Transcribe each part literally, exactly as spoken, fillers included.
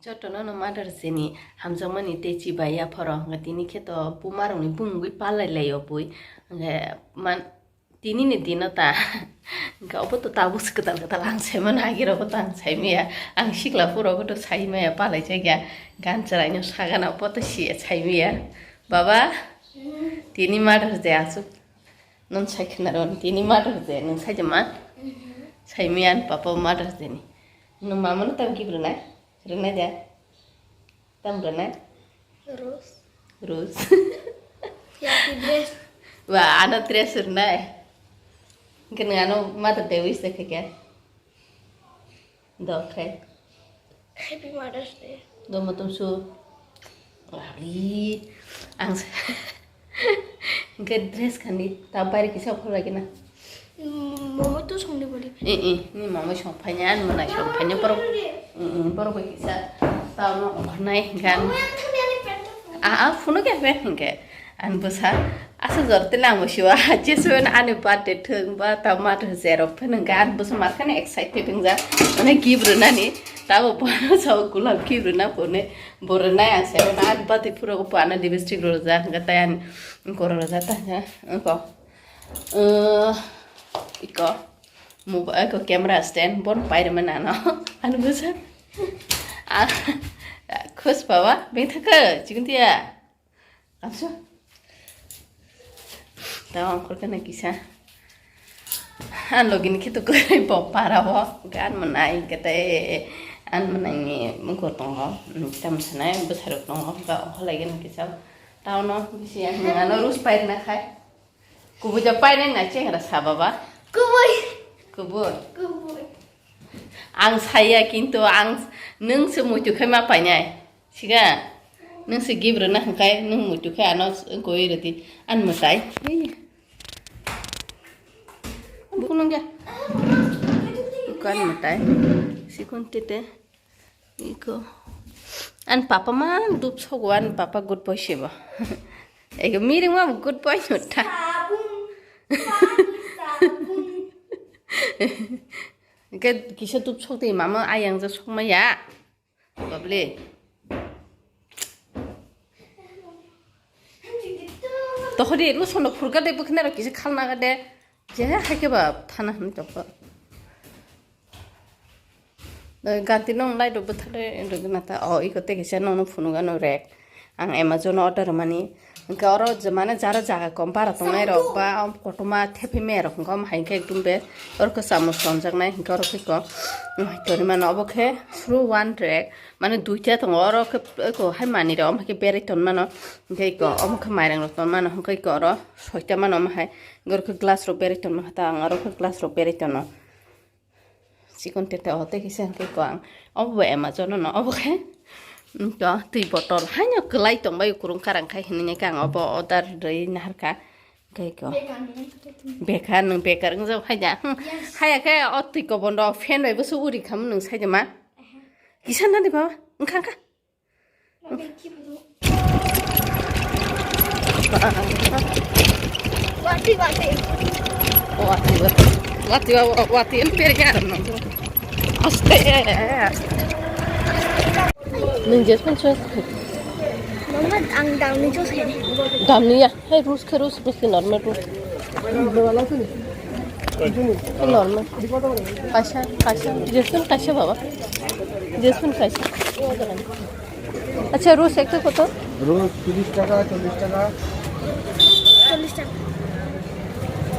Jotono no Mother's Day ni hamjakmani tei chibai yapharo, hwnkhe tini khe to bumarokni bumungwi palai laio bui, hwnkhe man, tini ni dino ta, hwnkhe obo to tabuk se kwtal kwtal ang saimano, agirokbo to ang saimaya, ang sikla phuru obo to saimaya, palai jakya, gan chwraino sagana obo to siya saimaya. Baba, tini Mother's Day aswk. Nwng sai khna rw, tini Mother's Day, nwng sai de ma? Sai miya ani papa Mother's Day ni. Nwng mama no tam gift rwnai? Rwnai de? Tam rwnai? Rose. Rose. Happy dress. Wa, ano dress rwnai. Hwnkhe nwng ano Mother's Day wish de khe khe? Dokhai. Happy Mother's Day. Domo tumsu. Wali. Ang sa-, hwnkhe dress khani ta baire kisa phulai gina. Mm, momo to songni boli. Eh, eh, ni momo song phanya, ani mwnai song phanya, borok. Mm, mm, borok bai kisa. Ta no ongkhornai gan. Momo yang thani ani pant to phulai. Ah, ah, phunu khe hwnkhe. Ani bwsa, aswk jora tei langma siwa, jesuan ani birthday thwng ba tamo mathwng jerok phano hwnkhe ani bwsa mar kheno excited wngjak, mane gift rwnani, tamo bono sao gulab gift rwna phone, bo rwnai ang sai mano ani birthday phuru bo ano lipstick rwjak, hwnkhe tai ani eko rwjak ta hwnkhe eko, uh, eko, moba-, eko camera stand bono pai rwmani ano, ani bwsa, ah, khush baba, bengthaka, chikon tiya. Abso. Tao ang khorkhe na kisa. Ang logini khe to kwrwi bo para o. Gan mwnai kete an mwnai ni mungko tongo. Tam sanai bwsarok tongo. Ga oho lagi na kisa. Tao no bisi ang ano rus pai na khai. Kubui ja pai na na chengra sa baba. Kubui. Kubui. Kubui. Ang saya kintu ang nung se muitu khai ma painai. Siga, nung se gift rwna hwnkhe nung muitu khe ano wngkoi rwdi, ani mwtai. Bukunung ya. Bukan mwtai. Sikon tete. Iko. An papa ma dup sogo, an papa good boy sebo. Ego miring ma good boy nutta. Sabun. Sabun, sabun. Ke kisa dup sok de mama ayang ja sok ma ya. Babli. Tokhodi lusono phurga de bwkhna rok kisa khalna ga de. Je haike ba thana hwn tokho. Ganti nong lai do bwthale rwgna ta o iko te kisa nono phunuga no rek. Ang Amazon o order mani. Hwnkhe oro je mane jara jaga kom bara tongnai rok ba kotorma thepi me rok hwnkhe omo hai khe ekdum be oro khe chamung tonjaknai hwnkhe oro khe ko tori mano obo khe through one rack mane duita tongo oro khe eko hai manwi rok omo khe berai ton mano hwnkhe eko omo khe mairang rok ton mano hwnkhe eko oro soita mano omo hai oro khe glass rok berai ton mano ta ang oro khe glass rok berai tono. Chikon tete o tei kisa hwnkhe ko ang obo bo Amazon no obo khe to twi botol haino kwlai tongbai kwrwng karang khai hinwi khe ang obo order rwi naharkha hwnkhe ko bekar nwng bekar wngjak phaida haya khe o twi kobondo fan bai bwswk uri khamu nwng saida ma kisa nadi baba wngkha wngkha. Wati, wati. Wati, wati. Wati, wati, wati, wati, aste, aste. Nwng jesphano choice khlai. Mama, ang damni choice khlai. Damni ya? Hai, rose khe rose, rose khe normal rose. Normal. Kaisa, kaisa. Jesphano kaisa, baba. Jesphano kaisa. আচ্ছা, রোজ একটা কত? রোজ তিরিশ টাকা, চল্লিশ টাকা। চল্লিশ টাকা।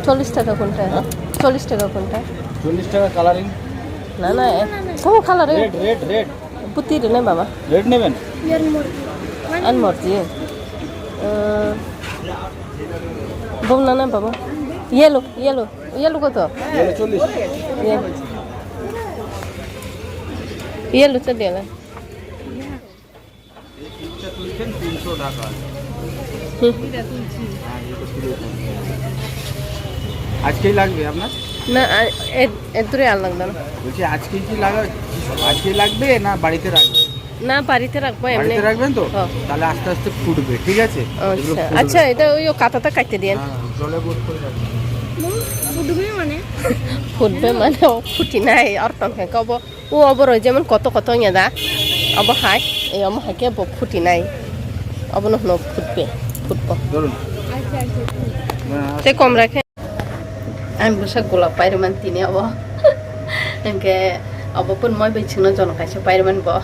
চল্লিশ টাকা কোনটা? হ্যাঁ? চল্লিশ টাকা কোনটা? চল্লিশ টাকা কালারিং। না, না, এ, না, না, না। কোন কালারিং? Red, red, red. বুদ্ধি রে না, বাবা। রেড নেবেন? ইয়ার মর্জি। আন মর্জি। আহ, বল না, না, বাবা। Yellow, yellow. ইয়েলো কত? ইয়েলো চল্লিশ। ইয়েলো। ইয়েলো তো দিও না। এই পিকটা তুলছেন তিনশো টাকা। হুম। হ্যাঁ, এটা তুলে দেন। আজকেই লাগবে আপনার? না, আ-, এ-, এ দূরে আর লাগবে না। বলছি, আজকেই কি লাগা-, আজকেই লাগবে না বাড়িতে রাখবেন? না, বাড়িতে রাখবো এমনি। বাড়িতে রাখবেন তো? হ্যাঁ। তাহলে আস্তে আস্তে ফুটবে, ঠিক আছে? আচ্ছা। এগুলো ফুটবে। আচ্ছা, এটা ওই কাঁটাটা কাটতে দিয়েন। হ্যাঁ, জলে বোধ করে রাখবেন। ফুটবে মানে? ফুটবে মানে ও ফুটি নাই, আর তখন খাবো। O oborok jemon koto koto wngya da. Abo hai, eh, omo hai khe bo phuti nai. Obono hwno phutbe, phutbo. Tei kom rakhe. Ang bwsa golap pairwmani tini abo. Hwnkhe abo pun moi bai chwngno jono kaisa pairwmani bo.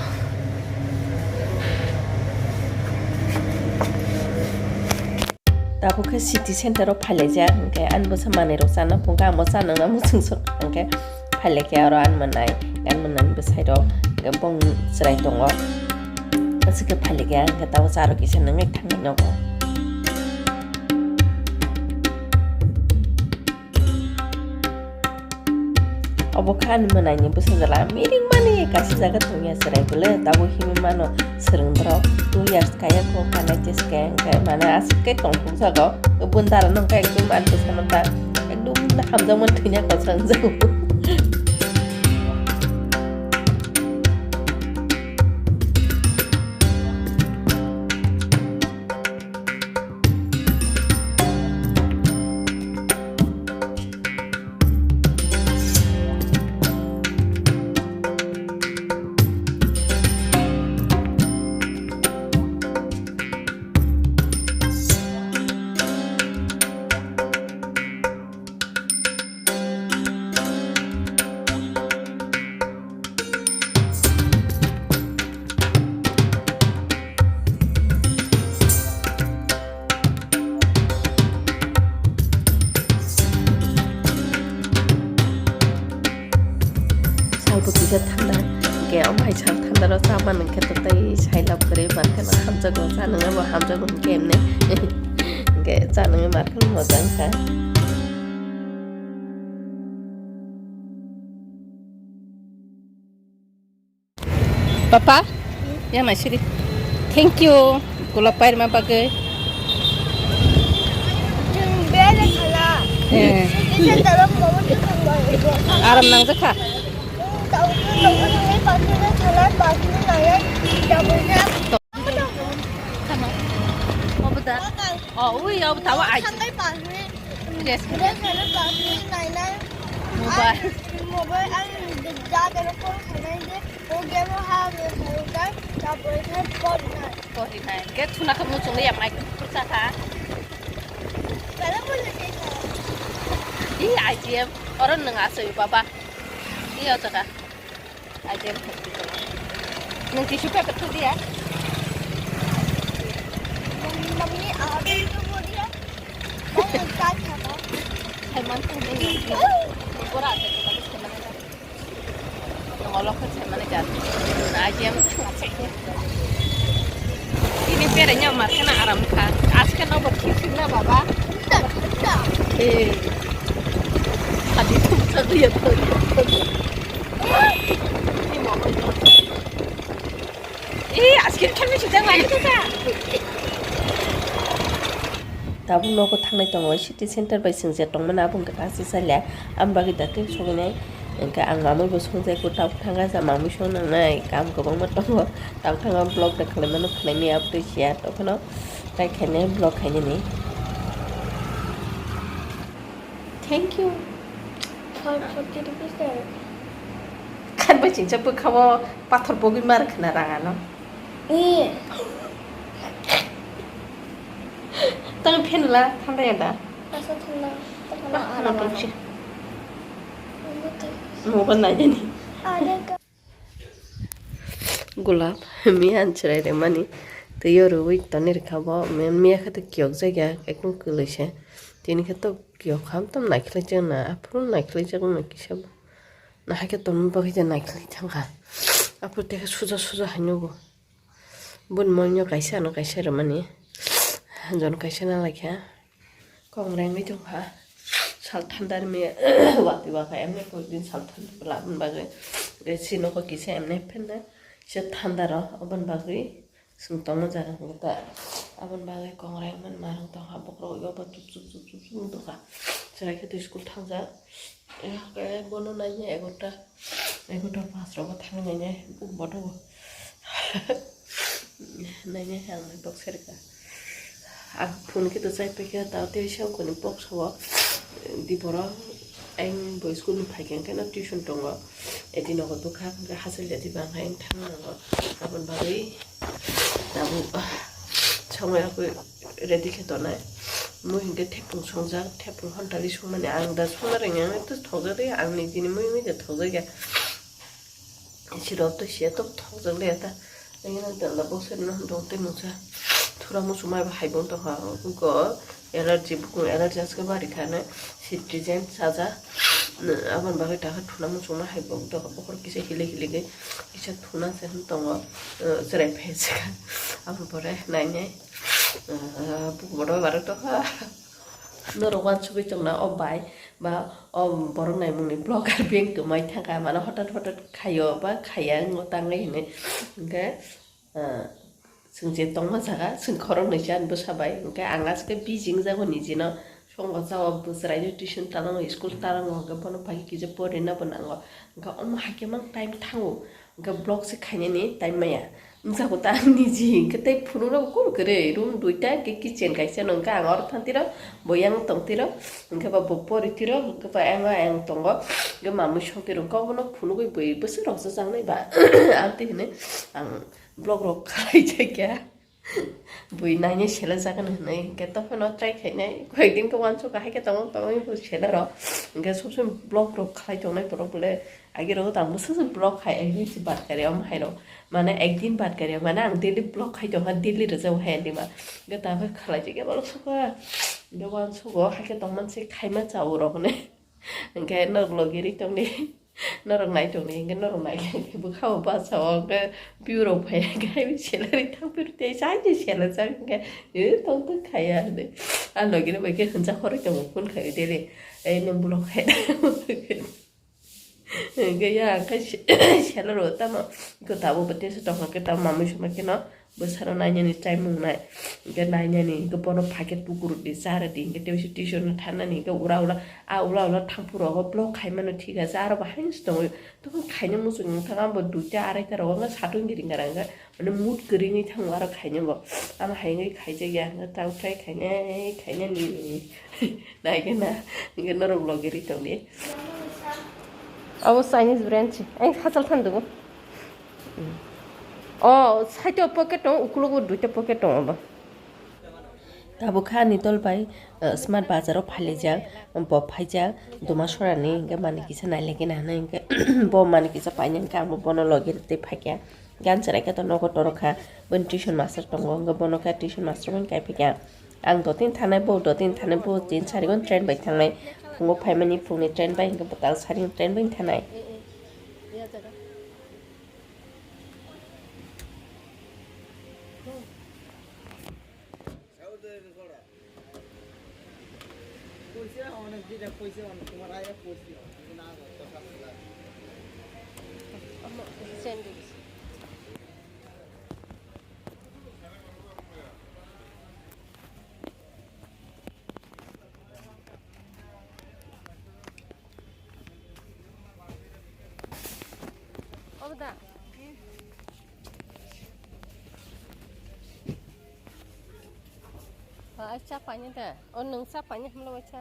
Tabuk khe city center o phailaijak, hwnkhe ani bwsa manwi rok chana phungkha, amo chanwngna muchung sok, hwnkhe phailaikhe oro ani manai, ani manani bwsai rok, hwnkhe bong chwrai tongo, aswk khe phailaikhe, hwnkhe tabuk cha rok kisa nungwi thangnai nogo. Obo khe ani mwnaini bwsajala miring mani kaisa jaga tongya chwrai bwle, tabuk himwi mano swrwng borok two years kaya kho kanai test khe hwnkhe mane aswk khe tongthok jago bundara nokha ekdum ani bwsano ta ekdum hamjakmani thwina kwchang jago. Salbo kisa thanda, hwnkhe omo hai sal thanda rok cha man hwnkhe to tei sai lab kwrwi mankhe no hamjago, cha nungya bo hamjago hwnkhe emne, hwnkhe cha nungya mankhe moja wngkha. Papa, yang nai siri. Thank you. Golap pairma bagwi. Eh. Aram nangjakha. Oh, ui, oh, tawa ai. Yes. Mobile. Mobile, ang da, da, call khainai de. O game o ha, ta, ta, ta, Fortnite. Fortnite. Ke thuna khe muchung ya, mic kursa kha. Kala mo le ke kha. I I G M, oro nung asoi baba. I o jaga. I G M. Nung tissue paper tu dia. Mummy, abe tu bo dia. Mummy, ka kha ba? Hai man tu ni. Bora ase, kita bisa mana? Nongolok khe saimani jar. Aji ang thang asai khe. Ini berenya mar khena aram kha. Aske no bo khisi na baba. Eh. Adi thumsa ya to. Ini mo. Eh, aske kami sudah lagi tu ta. Tabuk nogo thangnai tongo, city center bai chwng je tongmani abo wngkha kaisa salya. Ang bagwi da tei sogwi nai. Hwnkhe ang mamwi bo songjak, tabuk thangkha ja mamwi song nangnai, kam kwbangma tongo. Tabuk thangkha vlog da khwlaimano khwlaimaya abotwi siya, tokphano try khainai vlog khainani. Thank you. For forty rupees there. Khan bai chingsa bwkhao pathor bogwi mar khna rang ano. Eh. Tang phen la, thanda ya da? Asa thanda. Bah, no tong si. Mobile nai jani. Ada ka. Golap, miya an chwrai rwmani. Twi o rwui tonwi rwkha bo. Miya khe to kiyok jak ya, ekdom kwlwi se. Tini khe to kiyok ham tam naikhlai jak na, aphuru naikhlai jak na kisa bo. Nahai khe tonma bagwi je naikhlai thangkha. Aphuru tei khe suja suja hai nugo. Boni moino kaisa ano kaisa rwmani. Jon kaisa na laikha. Kong rengwi tongkha. Sal thanda rwmani watwi wakha emne koikdin sal thanda bwla aboni bagwi. Tei si nokho kisa emne phenna. Kisa thanda rw aboni bagwi. Chwng tongma jaga hwnkhe ta aboni bagwi kong rengmani marwng tongkha, bokhorok yoba chup chup chup chup chup wng tongkha. Chwrai khe twi school thangjak. Bono naina egarota, egarota pas rogo thangwi naina bodo. Naina ang box serika. Ang phone khe to chai paikha, tao tei sabo koni box o di borok. Ang bo school ni phaikha hwnkhe no tuition tongo. Eti nogo dukha hwnkhe hachal jadi bang hai thang nango. Aboni bagwi tabuk, ah, somoi akwi ready khe tonai. Mui hwnkhe thepung songjak, thepung hontali songmani ang da songna rwngya, ang to thokjak de, ang nijini mui mui da thokjak ya. Sirok to siya to thokjak le ta. Ayang tanda boksai no dong te mungsa. Thura muchung mai ba hai bong tongkha. Go allergy, bukung allergy aske bari khana. Citrizine saja. Aboni bagwi ta thuna muchung ma hai bong tongkha. Bokhor kisa hili hili ge kisa thuna se hwn tongo. Cherai phai se kha. Aboni pore nai nai. Buku bodo barok tongkha. Norok uansugwi tongna o bai ba o borok naimungni vlogger beng kwmai thangkha, mane hotat hotat khaio ba khaiya wngwi tangwi hinwi. Hwnkhe, ah, chwng je tongma jaga, chwng khoroknwi chan bwsa bai, hwnkhe ang aske busy wngjago nijino, songo chao, bwchwraino tuition talango, school talango, hwnkhe bono bai kisa porina bo nango, hwnkhe omo hai khe mang time thango. Hwnkhe vlog se khainani time maya. Wngsago ta ang niji, hwnkhe tei phunuknabo kunu kwrwi. Room duita, hwnkhe kitchen kaisa no, hwnkhe ang oro thang tiro, bo yang tong tiro, hwnkhe ba bo pori tiro, hwnkhe ba ayang ayang tongo. Hwnkhe mamwi song tiro, hwnkhe obono phunugwi bui bwswk rok chajaknai ba. Amtwi hwnwi ang vlog rok khlai jakya. Bui nainai sele jagan hinwi, hwnkhe tokphano try khainai. Koyekdin khe uansukha, hai khe tongmung tongmung bo sele rw. Hwnkhe sob somoi vlog rok khlai tongnai borok bole, age rw tang bwswk se vlog khai, ekdin se bad kari omo hai rw. Mane ekdin bad kari, mane ang daily vlog khai tongkha, daily rwjak hai ani ma. Hwnkhe tang khe khlai jakya borok sukha. Hwnkhe uansugo, hai khe tongmani se khaima cha o rok hinwi. Hwnkhe norok logi ri tongdi. Norok nai tongdi, hwnkhe norok nai khe bwkha bo bacha o, hwnkhe view rok phai khe hai sele ri thang phuru tei sai se sele jak hwnkhe, "E tong tong khaiya," hinwi. A logi no bai khe hwnjak horoi tongo, phone khai daily. "Ei nwng vlog khai." Hwnkhe ya khe sele rw tamo. Hwnkhe tabuk bo tei se tongkha khe tamo mamwi songma kheno. Bwsano nainani time wngnai, hwnkhe nainani, hwnkhe bono packet tukurdi, chardi, hwnkhe tei tuition-o thangnani, hwnkhe ura ura, a ura ura thangphuru rogo vlog khaimano thik ase, aro bo haino se tongo, tokon khaina muchung wngthang, abo duita araita rogo wngkha satung giri gara wngkha, mane mood kwrwi wngwi thango aro khaina bo, amo hai wngwi khaijakya, hwnkhe tamo try khainai, khainani, naikhe na, hwnkhe norok vlog giri tongdi. Abo Chinese brand se, ai hachal than dugo. O, side o pocket tongo, ukulogo duita pocket tongo bo. Tabuk kha ani tol bai, eh, Smart Bazar o phailaijak, bo phaijak, Dumasora ni, hwnkhe manwi kisa nailaikhwna hinwi, hwnkhe bo manwi kisa painani, hwnkhe ang bo bono logi rwtwi phaikha. Hwnkhe ang chwrai khe to nogo torokha, boni tuition master tongo, hwnkhe bono khe tuition master bai kaiphikha. Ang dotini thanai, bo dotini thanai, bo tin sari ghon train bai thangnai, phungo phaimani, phungni train bai, hwnkhe bo tal sari train bai thanai. Obo da. Ba, ai cha paini da. O nwng cha paini hwnlo waisa.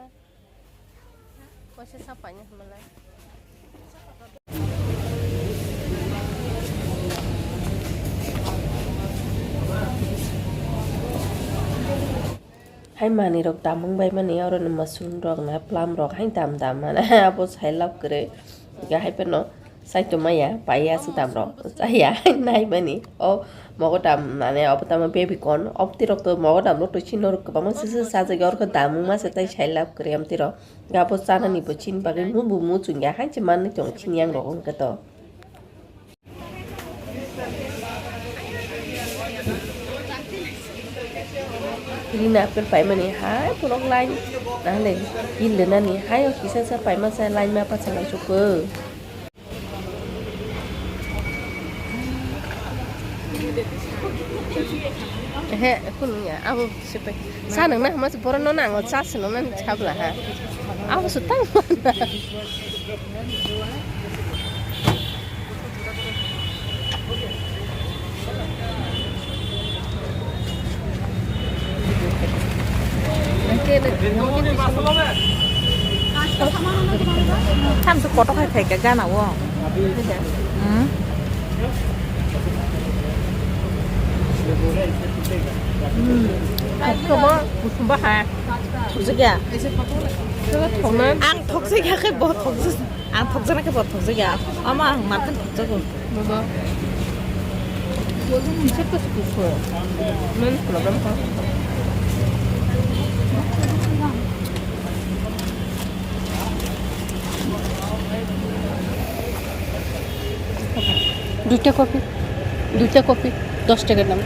Waisa cha paini hwnlo lai. Hai manwi rok damung bai mani, oro ni mushroom rok na, plum rok hai dam dam mane abo sai lab kwrwi. Hwnkhe hai phano sai tongmaya, paiya se dam rok chaya nai mani. O mogodam mane obo tamo baby corn, obo twi rok to mogodam rok to chini norok kwbangma se se sajagya, oro khe damung ma se tai sai lab kwrwi am twi rok. Hwnkhe abo chanani bo chini bagwi mu bo muchungya, hai se manwi tongo chini yang rok hwnkhe to. Green apple paimani hai borok line nahale gillenani hai o kisa sa paima sa line ma pacha lai sukho. Ehe, kunu ya, abo sepai. Sa nang na mas boro no nang o cha sino na chabla ha. Abo su tang. Samsung kotor khai khai ka gana o. Hmm. Thokjak ya. Ang thokjak ya khe bo thokjak. Ang thokjak na khe bo thokjak ya. Ama ang markhan thokjago. Baba. Boleh ni siapa sih kusur? Men problem kah? দুইটা কফি, দুইটা কফি দশ টাকার দাম।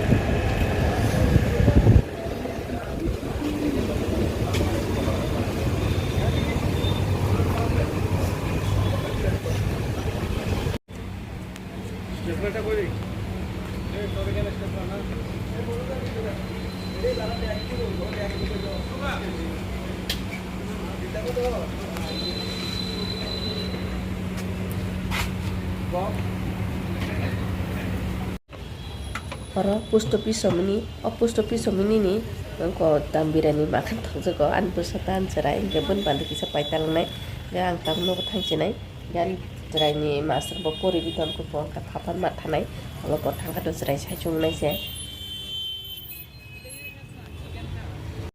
Oro post office somoni, o post office somoni ni wngkha dambira ni makhan thokjago, ani bwsa ta ani chwrai, hwnkhe boni bandi kisa paita langnai, hwnkhe ang tabuk nogo thangchinai, hwnkhe ani chwrai ni master bo poriwi tongkha, bo wngkha phapar ma thanai, abo bo thangkha to chwrai sai chungnai se.